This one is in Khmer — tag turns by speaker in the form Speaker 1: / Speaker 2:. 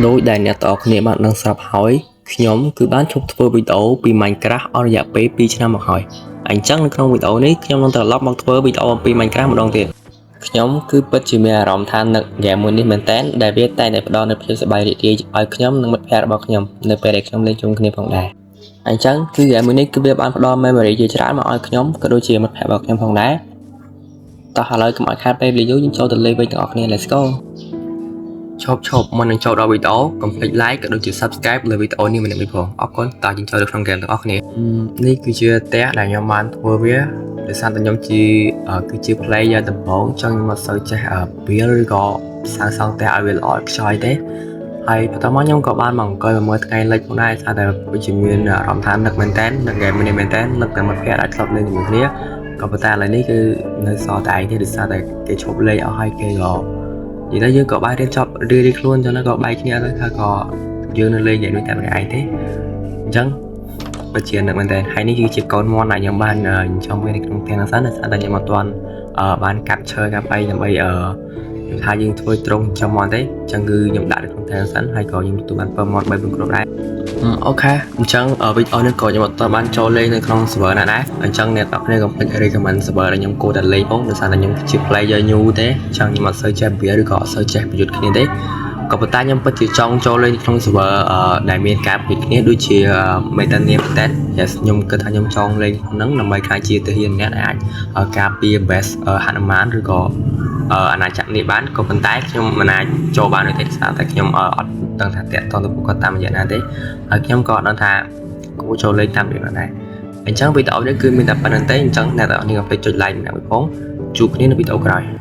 Speaker 1: ដោយដែលអ្នកទាំងអស់គ្នាបានដឹងស្រាប់ហើយខ្ញុំគឺបានឈប់ធ្វើវីដេអូពី Minecraft អស់រយៈពេល2ឆ្នាំមកហើយអញ្ចឹងនៅក្នុងវីដេអូនេះខ្ញុំនឹងត្រឡប់មកធ្វើវីដេអូអំពី Minecraft ម្ដងទៀតខ្ញុំគឺពិតជាមានអារម្មណ៍ថានឹកហ្គេមមួយនេះមែនតើដែលវាតែងតែផ្ដល់នូវភាពសប្បាយរីករាយឲ្យខ្ញុំនិងមិត្តភ័ក្តិរបស់ខ្ញុំនៅពេលដែលខ្ញុំលេងជុំគ្នាផងដែរអញ្ចឹងគឺហ្គេមមួយនេះគឺវាបានផ្ដល់ memory ជាច្រើនមកឲ្យខ្ញុំក៏ដូចជាមិត្តភ័ក្តិរបស់ខ្ញុំផងដែរតោះឥឡូវកុំឲ្យខាតពេលវេលាយូរយើងចូលទៅលេងវិញទាំងអស់គ្នា Let's go! ឈប់ឈប់មុននឹងចូលដល់វីដេអូកុំភ្លេច like ក៏ដូចជា subscribe លើវីដេអូនេះម្នាក់មួយផងអរគុណតោះយើងចូលទៅក្នុងហ្គេមទាំងអស់គ្នានេះគឺជាផ្ទះដែលខ្ញុំបានធ្វើវាដោយសារតែខ្ញុំជាគឺជា player ដំបូងចង់ខ្ញុំអត់សូវចេះ build ឬក៏សាងសង់ផ្ទះឲ្យវាល្អខ្ចោយទេហើយបន្ទាប់មកខ្ញុំក៏បានមកអង្គុយមកមើលថ្ងៃលិចផងដែរថាតែដូចជាមានអារម្មណ៍ថានឹកមែនតើនឹកហ្គេមនេះមែនតើនឹកតែមិត្តភក្តិដែលធ្លាប់លេងជាមួយគ្នាក៏ប៉ុន្តែឥឡូវនេះគឺនៅសល់តែឯងទេដោយសារតែគេឈប់លេងអស់ហើយគេក៏និយាយទៅយើងក៏បានរៀនចប់រៀនៗខ្លួនអញ្ចឹងទៅក៏បែកគ្នាទៅហើយក៏យើងនៅលេងយ៉ាងនេះតែម្នាក់ឯងទេអញ្ចឹងពិតជានឹកមែនតើហើយនេះគឺជាកូនមាន់ដែលខ្ញុំបានចិញ្ចឹមវានៅក្នុងផ្ទះហ្នឹងសិនដោយសារតែខ្ញុំអត់ទាន់បានកាប់ឈើកាប់អីដើម្បីខ្ញុំថាយើងធ្វើត្រង់ចិញ្ចឹមមាន់ទេអញ្ចឹងគឺខ្ញុំដាក់នៅក្នុងផ្ទះហ្នឹងសិនហើយក៏ខ្ញុំទទួលបានពើមាន់3 4គ្រាប់ដែរ OK អញ្ចឹងវីដេអូនេះក៏ខ្ញុំអត់ទាន់បានចូលលេងនៅក្នុង server ណាដែរអញ្ចឹងអ្នកទាំងអស់គ្នាកុំភ្លេច recommend server ដែលខ្ញុំគួរតែលេងផងដោយសារតែខ្ញុំជា player new ទេអញ្ចឹងខ្ញុំអត់សូវចេះ build ឬក៏អត់សូវចេះប្រយុទ្ធគ្នាទេក៏ប៉ុន្តែខ្ញុំពិតជាចង់ចូលលេងក្នុង server ដែលមានការប្រយុទ្ធគ្នាដូចជា Metania មែនតើ Yes ខ្ញុំគិតថាខ្ញុំចង់លេងក្នុងហ្នឹងដើម្បីក្លាយជាទាហានម្នាក់ដែលអាចការពារ base ហនុមានឬក៏អាណាចក្រនេះបានក៏ប៉ុន្តែខ្ញុំមិនអាចចូលបានទេដោយសារតែខ្ញុំអត់ដឹងថាតាក់ទងទៅពួកគាត់តាមរយៈណាទេហើយខ្ញុំក៏អត់ដឹងថាគួរចូលលេងតាមរបៀបណាដែរអញ្ចឹងវីដេអូនេះគឺមានតែប៉ុណ្្នឹងទេអញ្ចឹងអ្នកទាំងអស់គ្នាកុំភ្លេចចុច like ម្នាក់មួយផងជួបគ្នានៅវីដេអូក្រោយ។